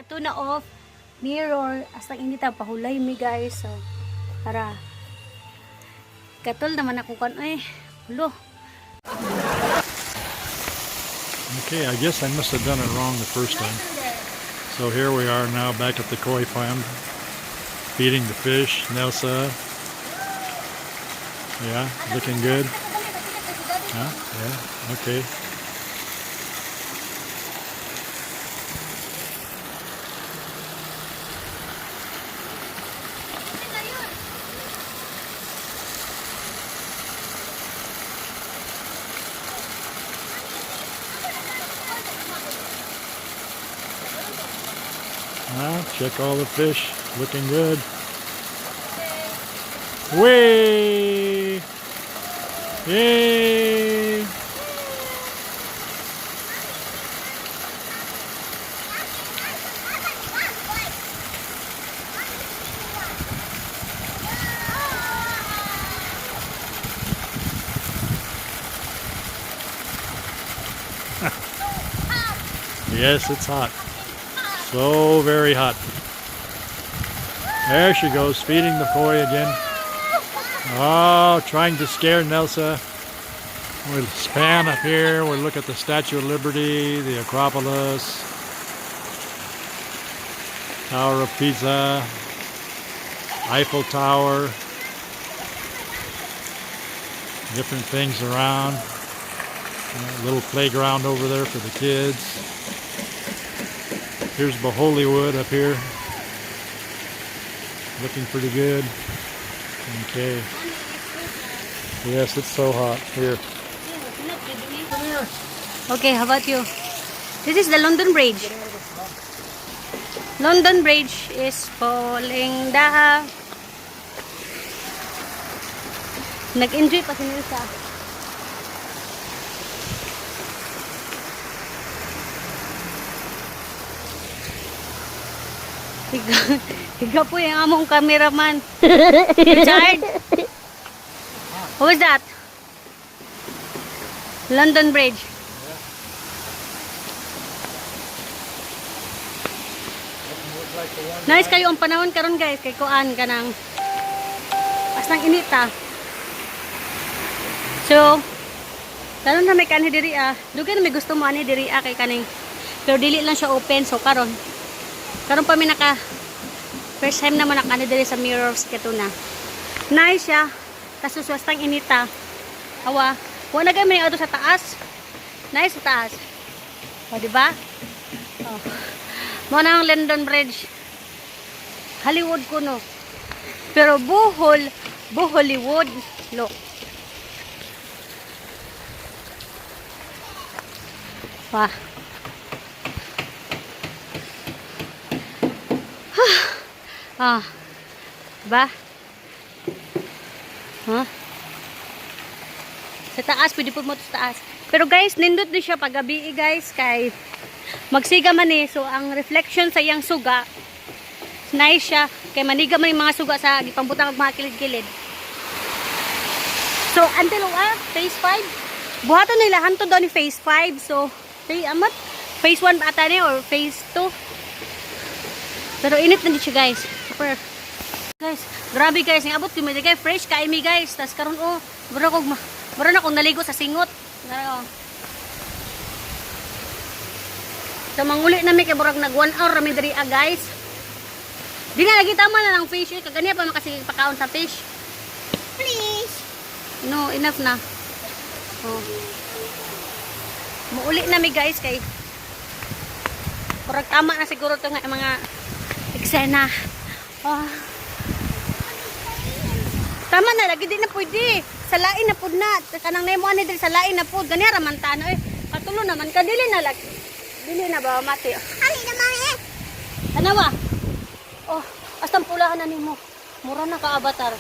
Sikatuna of Mirror. Astang inita pahulay mi, guys. So, tara. Katol naman ako kan eh. Hulo. Okay, I guess I must have done it wrong the first time. So here we are now back at the koi farm, feeding the fish, Nelsa. Yeah, looking good. Huh? Yeah, okay. Check all the fish, looking good. Way! Yay! Yes, it's hot. So very hot. There she goes, feeding the koi again. Oh, trying to scare Nelsa. We'll span up here. We'll look at the Statue of Liberty, the Acropolis, Tower of Pisa, Eiffel Tower, different things around. A little playground over there for the kids. Here's Bohollywood up here. Looking pretty good. Okay. Yes, it's so hot here. Okay, how about you? This is the London Bridge. London Bridge is falling down. Nag-enjoy pa si Nilsa. Higa, higa po yung among cameraman. Richard? What was that? London Bridge. Nice kayo ang panahon karon, guys, kay kuan kanang astang inita. So, karon na may kanhi diri ah. Dugay na may gusto mo ani diri ah kay kaning pero dili lang siya open, so karon. Karon pa mi naka first time naman naka ani diri sa Mirror of Sikatuna. Nice siya. Kaso astang inita. Awa, wa na gay may adto sa taas. Nice sa taas. O, di ba? Oh. Mo na ang London Bridge. Hollywood ko no. Pero Bohol, Bohollywood. Look. Wah. Ah. Ba? Huh? Sa taas, pwede po mo to sa taas. Pero guys, nindot din siya pag gabi, guys, kay magsiga man eh. So, ang reflection sa iyang suga, nice siya. Kay maniga man yung mga suga sa gipambutang og mga kilid-kilid. So, until phase 5. Buhaton nila hantod daw ni phase 5. So, phase, amat, phase 1 ba ata ni or phase 2. Pero init na di siya, guys. Super. Guys, grabe guys, ang abot ko may fresh kay mi, guys. Tas karon oh, mura na kog naligo sa singot. Ngara oh. So manguli na mi kay murag nag 1 hour ra mi diri ah, guys. Di na lagi tama na lang fish eh. Kaganiya pa makasige pakaon sa fish. Please. No, enough na. Oh. Muuli na mi, guys, kay murag tama na siguro to nga mga eksena. Oh. Tama na lagi, di na pwede. Sa lain na pud na. Kanang nemo ani diri sa lain na pud. Ganiya ra man ta ano eh. Patulo naman ka, dili na lagi. Dili na ba mati. Ali na, mami eh. Tanawa. Oh, astang pulahan na nimo. Mura na ka avatar.